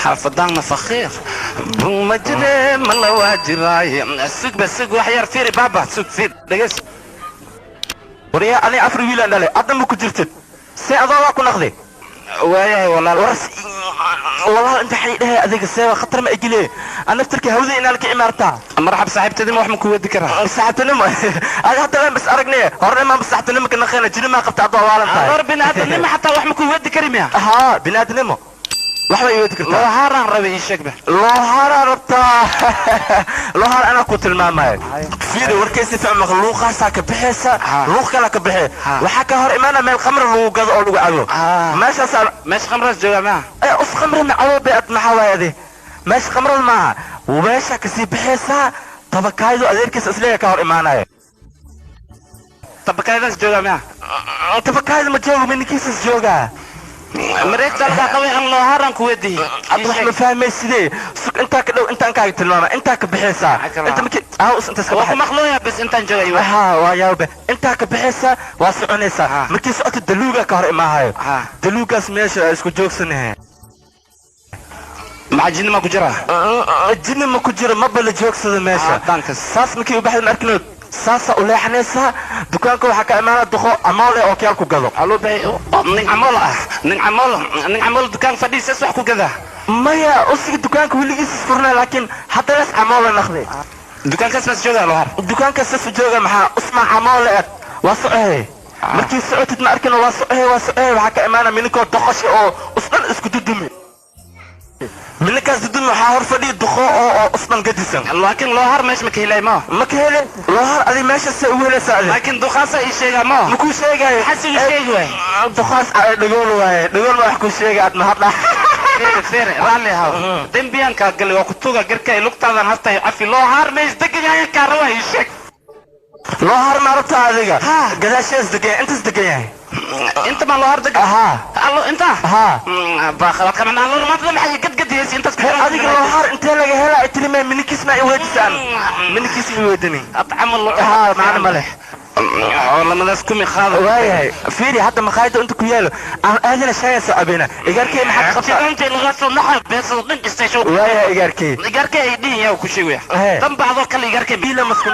Xaafadaanna fakhiir ma jire, ma la waa jiraaye. Sugba, sug wax yar, fiiri baaba, sug, fiir, dhegeys. Waryaa, ani afar wiilaan dhalay, adna ma ku jirtid, see adoo waa ku naqday? Waayahay walaal. Waras walaal, inta xay dhahay adiga seeba khatar ma egile, an naftarka hawada inaan ka imaartaa. Marxab, saaxiibtadima wax ma ku wedi karaa? Saaxiibtinimo adi hadda waan bas aragnay, horena maan saaxiibtinimo ka naqayna. Jini maa qabta adoo waalan tahay? War biniaadanimo xataa wax ma ku wedi kari miya? Haa, biniaadanimo wax bay wedi kartaa. Loohaaraan rabay, ii sheegba. Loohaaraan rabtaa? Loohaar anaa ku tilmaamaya. Fiiri, warkaysi fiican maqal. Luuqaasaa ka baxaysa, luuq kalaa ka baxee, waxaa ka hor imaana meel khamri lagu gado oo lagu cabo. Meeshaasaa meesha khamraas joogaa maa? Us khamri ma cabo bay ad. Maxaa waaye adi? Meesha khamrada maaha, meesha kasii baxaysaa tabakaayadu adeerkiisa isleeya ka hor imaanaya. Tabakaayadaas joogaa maa? Tabakaayada ma joogo, minkiisas joogaa. Mareegta alkaa qabay aan loohaaraan ku wedihi. Hadda wax ma fahmaysidee? Sug, intaa ka dhow, intaan kaaga tilmaama, intaa ka baxaysaa. Inta markii aa us intaas ka waa ku baxay maqlooya bes, intaan joogay. Haa, waa yaawbe. Intaa ka baxaysaa, waa soconaysaa. Markii socota daluugaa ka hor imaahayo. Daluugaas meesha ay isku joogsanahay. Maxaa, jinni ma ku jira? Jinni ma ku jiro, maba la joogsado meesha. Dankas. Saas markii u baxda, ma arkinood, saasaa u leexanaysaa. Dukaanka waxaa ka imaana duqo amool eh oo kiyaal ku gado. Aluu bay nin camool ah, nin camool, nin camool dukaan fadhiisas wax ku gadaa? Maya, usiga dukaanka weligiis furnay, laakiin haddana camoola naqday. Dukaankaas mas joogaa loohar? Dukaankaas sas jooga. Maxaa usmaa camoole ed? Waa socohe. Markii socotid, ma arkino, waa socohe, waa socohe, waxaa ka imaana mininkoo doqosha oo usdhan isku dudumi. Mininkaas dudumi waxaa hor fadhiya duqo oo usdhan gadisan. Laakiin loohar meesha ma ka helay ma? Ma ka hele loohar. Adi meesha see ugu helaysaa adi? Laakiin duqaasa ii sheegaa ma? Ma kuu sheegaayo. Maxaa sigu sheegi waay? Duqaas dhagool waaye, dhagool ma wax kuu sheegay ad mahadha. Fere, fere, raalli ahaw, dembiyaan kaa galay, waa ku tuga garkay lugtaadan hartay cafi. Loohaar mees degan yahay kaa rabaa, ii sheeg. Loohar ma rabtaa adiga? Gadaashees degan, intaas degan yahay. Inta ma loohar degan? Haa. Allo, inta? Haa. Baaqalad kaman allo, maanta maxay gadgadiyaysa intaas? Adiga loohar intee laga helaa tilime? Mininkiis ma i weydisaan? Mininkiis ma weydinin. Atcamal. Haa, macna ma leh. Oo lamadaas kumi qaado. Waayahay, fiiri, hadda maqaayada inta ku yaalo aan aadina, shaaya soo cabeyna. Igaarkey, maxaad qabtaa? Inta laga soo naxa beesada dhan istay. Waayahay igaarkey. Igaarkey ay dhihin yaa ku sheegaya dan bacdoo kale igaarkey. Biila masku.